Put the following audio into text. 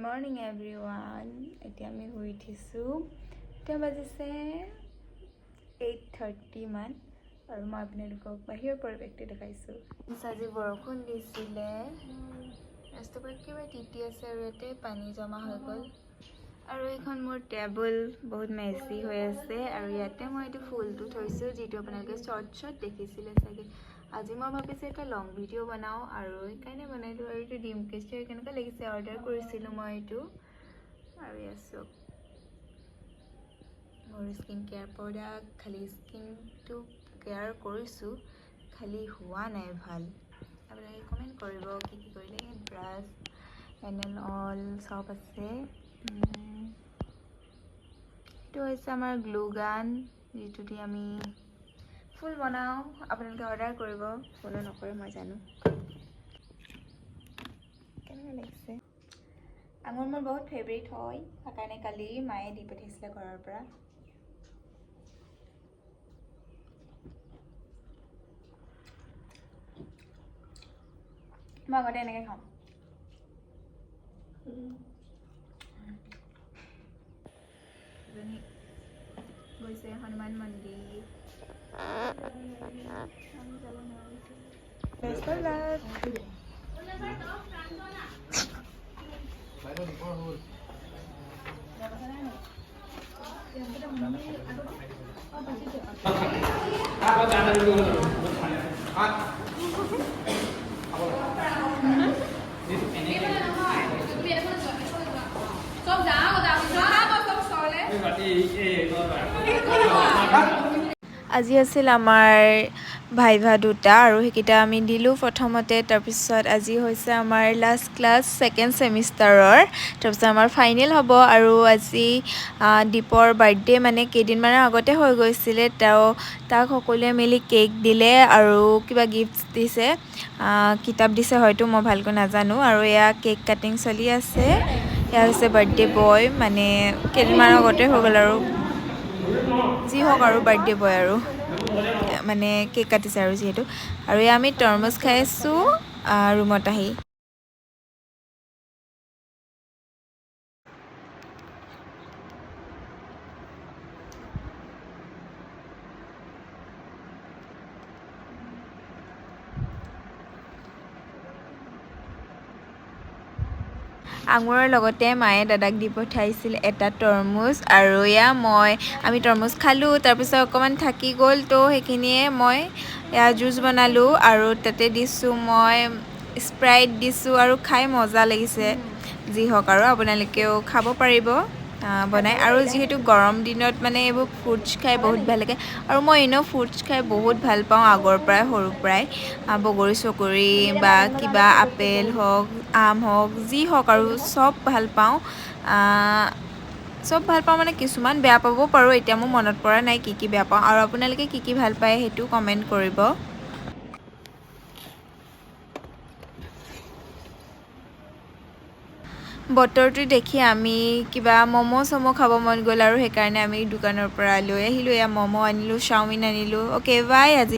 Morning everyone. এতিয়া আমি শুই উঠিছোঁ। এতিয়া বাজিছে 8:30 মান আৰু মই আপোনালোকক বাহিৰৰ পৰিৱেশটো দেখাইছোঁ। আজি বৰষুণ দিছিলে, ৰাস্তাবোৰ একেবাৰে তিতি আছে আৰু ইয়াতে পানী জমা হৈ গ'ল। আৰু এইখন মোৰ টেবুল, বহুত মেচি হৈ আছে। আৰু ইয়াতে মই এইটো ফুলটো থৈছোঁ, যিটো আপোনালোকে শ্বৰ্টছত দেখিছিলে চাগে। আজি মই ভাবিছোঁ এটা লং ভিডিঅ' বনাওঁ আৰু সেইকাৰণে বনাইছোঁ। আৰু এইটো ডিম কেচাৰ কেনেকুৱা লাগিছে? অৰ্ডাৰ কৰিছিলোঁ মই এইটো। আৰু ইয়াত চাওক, মোৰ স্কিন কেয়াৰ প্ৰডাক্ট। খালি স্কিনটো কেয়াৰ কৰিছোঁ, খালি হোৱা নাই ভাল। আপোনালোকে কমেণ্ট কৰিব কি কি কৰিলে। ব্ৰাছ এণ্ড অল চব আছে। এইটো হৈছে আমাৰ গ্লু গান, যিটো দি আমি ফুল বনাওঁ। আপোনালোকে অৰ্ডাৰ কৰিব, ফ'ল' নকৰে, মই জানো। কেনেকুৱা লাগিছে? আঙুৰ মোৰ বহুত ফেভৰেট হয়, সেইকাৰণে কালি মায়ে দি পঠাইছিলে ঘৰৰ পৰা। মই আগতে এনেকৈ খাওঁ। এজনী গৈছে হনুমান মন্দিৰ, আমি যাব নোৱাৰিছোঁ। Best of luck. চব যাওঁ যাওঁ, চব ওচৰলে। আজি আছিল আমাৰ ভাইভা দুটা আৰু সেইকেইটা আমি দিলোঁ প্ৰথমতে। তাৰপিছত আজি হৈছে আমাৰ লাষ্ট ক্লাছ ছেকেণ্ড ছেমিষ্টাৰৰ। তাৰপিছত আমাৰ ফাইনেল হ'ব। আৰু আজি দীপৰ বাৰ্থডে, মানে কেইদিনমানৰ আগতে হৈ গৈছিলে। তেওঁ তাক সকলোৱে মিলি কেক দিলে আৰু কিবা গিফ্টছ দিছে, কিতাপ দিছে হয়তো, মই ভালকৈ নাজানো। আৰু এয়া কেক কাটিং চলি আছে। এয়া হৈছে বাৰ্থডে বয়, মানে কেইদিনমানৰ আগতে হৈ গ'ল আৰু যি হওক আৰু বাৰ্থডে বয় আৰু মানে কেক কাটিছে আৰু যিহেতু। আৰু এয়া আমি তৰমুজ খাই আছোঁ ৰুমত আহি। আঙুৰৰ লগতে মায়ে দাদাক দি পঠাইছিল এটা তৰমুজ। আৰু এয়া আমি তৰমুজ খালোঁ। তাৰপিছত অকণমান থাকি গ'ল, তো সেইখিনিয়ে মই এয়া জুচ বনালোঁ আৰু তাতে দিছোঁ মই স্প্ৰাইট দিছোঁ আৰু খাই মজা লাগিছে। যি হওক আৰু আপোনালোকেও খাব পাৰিব বনাই। আৰু যিহেতু গৰম দিনত মানে এইবোৰ ফ্ৰুটছ খাই বহুত ভাল লাগে আৰু মই এনেও ফ্ৰুটছ খাই বহুত ভাল পাওঁ আগৰ পৰাই, সৰুৰ পৰাই। বগৰী চগৰী বা কিবা আপেল হওক, আম হওক, যি হওক আৰু চব ভাল পাওঁ। চব ভাল পাওঁ মানে কিছুমান বেয়া পাবও পাৰোঁ, এতিয়া মোৰ মনত পৰা নাই কি কি বেয়া পাওঁ। আৰু আপোনালোকে কি কি ভাল পায় সেইটো কমেণ্ট কৰিব। বতৰটো দেখি আমি কিবা ম'ম' চম' খাব মন গ'ল আৰু সেইকাৰণে আমি দোকানৰ পৰা লৈ আহিলোঁ। এয়া ম'ম' আনিলোঁ, চাওমিন আনিলোঁ। অ'কে, বাই আজি।